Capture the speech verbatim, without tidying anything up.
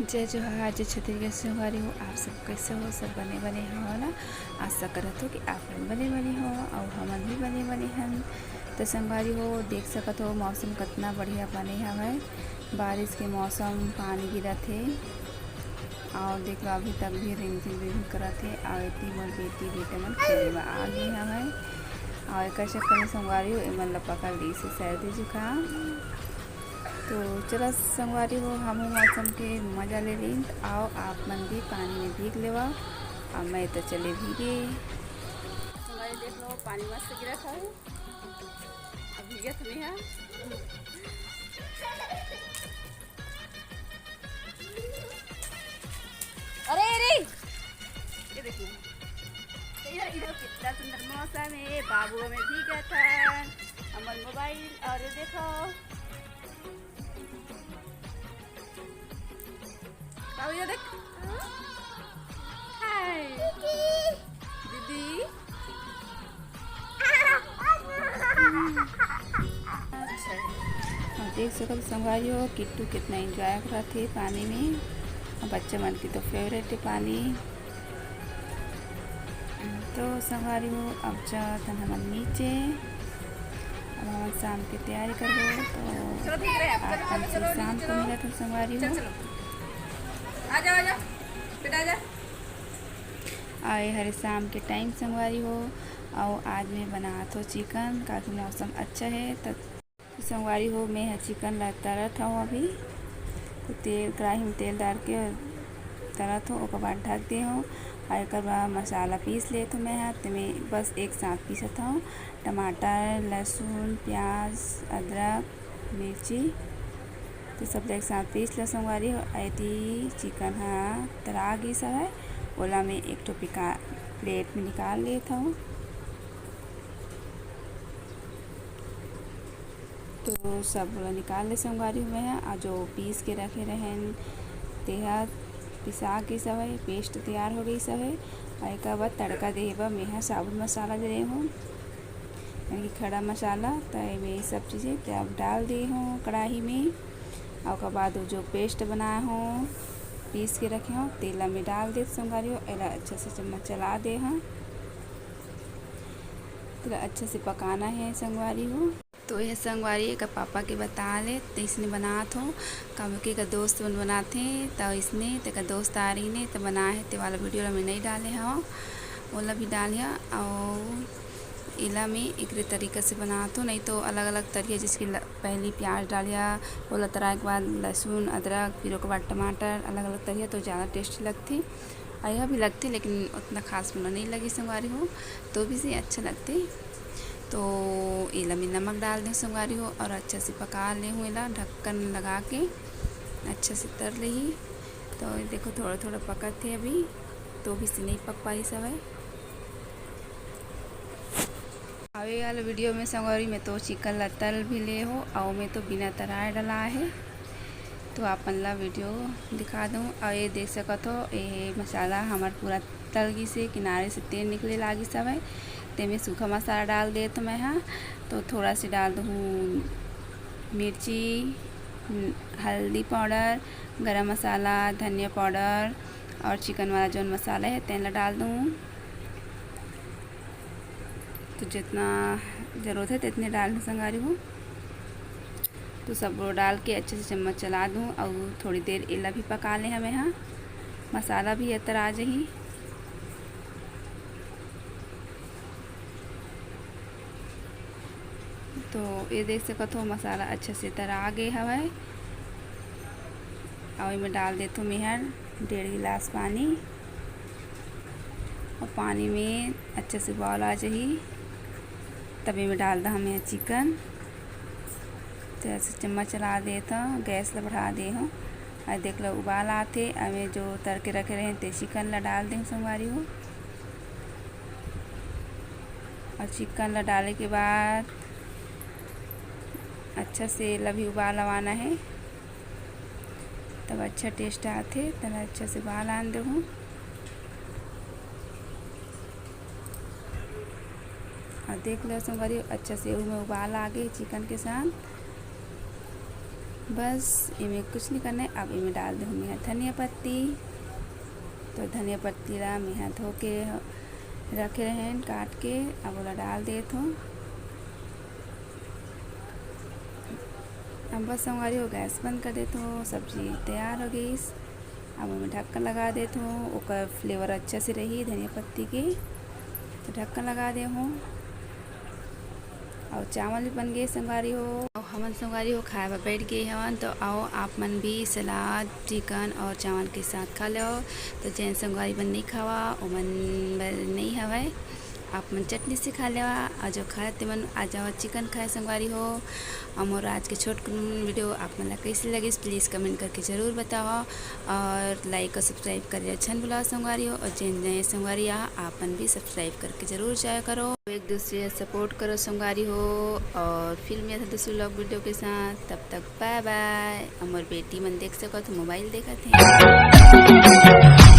जय जोहार, जय छत्तीसगढ़ संगवारी हो। आप सब कैसे हो? सब बने बने हो ना? आशा करत हो कि आप मन बने बने हो अउ हमन भी बने बने हन। तो संगवारी हो, देख सकत हो मौसम कतना बढ़िया बने हवय। बारिश के मौसम, पानी गिरत हे अउ देख लो अभी तक भी रिमझिम रिमझिम करत हे। अउ एती मोर बेटी बेटा मन खेले बर आ गे हवय अउ एकर चक्कर में संगवारी हो एमन ला पकड़ लीस हे सर्दी जुकाम। तो चलो संगवारी हो, हमहू मौसम के मजा ले लेन। तो आओ आप मन भी पानी में भीग लेवा, अउ मैं तो चले भीगे। संगवारी देख लो, पानी मस्त गिरत हवे, अब भीगत हवे हा। अरे, अरे, ये देखिए, इधर, इधर कितना सुंदर मौसम है। बाबू में भीगत हन, हमर मोबाइल, और ये देखो, बाबू ये देख, हाय दीदी। अच्छा, और देख सकत संगवारी हो, किट्टू कितना एंजॉय करत हे पानी में। और बच्चा मन के तो फेवरेट है पानी। तो संगवारी हो, अब जात हन हमन नीचे, अब हमन शाम के तैयारी करबो। तो चलो, ठीक है, चलो, आप मन से शाम को मिलत हन संगवारी हो। चलो, चलो। आ जाओ, आ जाओ, बेटा, आ जा। आए हरे शाम के टाइम संगवारी हो, अउ आज मैं बनात हो चिकन, काकि मौसम अच्छा है। त संगवारी हो, मैं ह चिकन ला तरत हव अभी। तो तेल, कढ़ाई में तेल डाल के तरत हो, ओकर बाद ढक दे हो। अउ एकर बाद मसाला पीस लेत हो मैं ह। तेमे बस एक साथ पीसत हव, टमाटर, लहसुन, प्याज, अदरक, मिर्ची, तो सब ला एक साथ पीस ला संगवारी हो। एती चिकन ह तरा गिस हवय, ओला मैं एक ठो पिका-, प्लेट में निकाल लेत हव। तो सब ला निकाल ले संगवारी हो मैं ह। आ जो पीस के रखे रहेन, तेहा पिसा गिस हवय, पेस्ट तैयार हो गिस हवय। अउ एकर बाद तड़का देहे बर मैं ह साबुत मसाला दे रहे हूँ, यानी कि खड़ा मसाला। त एमे सब चीज़ें त अब डाल दे हूँ कढ़ाई में। अउ ओकर बाद वो जो पेस्ट बनाए हूँ, पीस के रखे हूँ, तेला में डाल दे संगवारी हो। एला अच्छा से चम्मच चला दे हूँ, तेला अच्छा से पकाना है संगवारी हो। तो ये संगवारी एकर पापा के बता ले, त इसने बनात हो, काबर के एकर दोस्त मन बनात हे, त इसने, त एकर दोस्त आ रही ने, त बनाए हे, ते वाला वीडियो ला मैं नहीं डाले हव, ओला भी डालिया। अउ एला मैं एकरे तरीका से बनात हो, नहीं तो अलग-अलग तरिया, जैसे कि ल-, पहली प्याज डालिया, ओला तराए के बाद लहसुन, अदरक, फिर ओकर बाद टमाटर, अलग-अलग तरिया तो ज़्यादा टेस्टी लगथे। अउ यह भी लगथे, लेकिन उतना खास मोला नहीं लगे संगवारी हो, तो भी से अच्छा लगथे। तो एला मैं नमक डाल दें संगवारी हो, और अच्छा से पका ले हूँ एला, ढक्कन लगा के अच्छा से तर लेही। तो ये देखो, थोड़ा थोड़ा पकत हे अभी, तो भी से नहीं पक पाई हवय। आवे वाला वीडियो में संगवारी में तो चिकन ला तल भी ले हो, अउ में तो बिना तराए डला है। तो आपन ला वीडियो दिखा दूँ। अउ ये देख सकत हो, ये मसाला हमर पूरा तल गिस हे, किनारे से तेल निकले लागिस हवय। तेमे सूखा मसाला डाल देत मैं हा। तो थोड़ा से डाल दूँ मिर्ची, हल्दी पाउडर, गरम मसाला, धनिया पाउडर और चिकन वाला जौन मसाला है, तेन ला डाल दूँ। तो जितना ज़रूरत है, तितने डाल दूँ संगवारी हो। तो सब डाल के अच्छे से चम्मच चला दूँ और थोड़ी देर एला भी पका ले हमें। हाँ, मसाला भी एतर आ जाही। तो ये देख सकत हो, मसाला अच्छा से तरा गे हवय। अउ एमे डाल देथो मेहर डेढ़ गिलास पानी। और पानी में अच्छा से उबाल आ जाही, तब एमे डाल दा हमें चिकन। तो ऐसे चम्मच चला देत हूँ, गैस ला बढ़ा दे हूँ। और देख लो, उबाल आथे, अब ये जो तर के रखे रहे ते चिकन ला डाल दे संगवारी हो। और चिकन ला डाले के बाद अच्छा से एला भी उबाल आवाना है, तब अच्छा टेस्ट आथे। तेला अच्छा से उबाल आन देहूँ। और देख लो संगवारी, अच्छा से एहू में उबाल आ गे चिकन के साथ। बस एमे कुछ नहीं करना है। अब एमे डाल देहूँ मेहा धनिया पत्ती। तो धनिया पत्ती ला मेहा धो के रखे रहेन काट के, अब ओला डाल देत हूँ। अब बस संगवारी हो, गैस बंद कर देत हूँ। सब्जी तैयार हो गई। अब मैं ढक्कन लगा देत हूँ, ओकर फ्लेवर अच्छा से रही धनिया पत्ती के। तो ढक्कन लगा दे हूँ। और चावल भी बन गए संगवारी हो। और हमन संगवारी हो खाए बर बैठ गए हवन। तो आओ आप मन भी सलाद, चिकन और चावल के साथ खा लो। तो जेन संगवारी मन नहीं खावा, ओमन बर नहीं हवय, आप मन चटनी से खा लेवा। और जो खाए ते मन आ जाओ चिकन खाए संगवारी हो। और मोर आज के छोट वीडियो आप मन ला कैसे लगिस, प्लीज कमेंट करके जरूर बताओ। और लाइक और सब्सक्राइब करे झन भुलाओ संगवारी हो। और जेन नए संगवारी आ, आप मन भी सब्सक्राइब करके जरूर जाया करो। एक दूसरे सपोर्ट करो संगवारी हो। और फिर मिलत हन दूसरे व्लॉग वीडियो के साथ। तब तक बाय बाय। हमर बेटी मन देख सकत हो, मोबाइल देखत हे।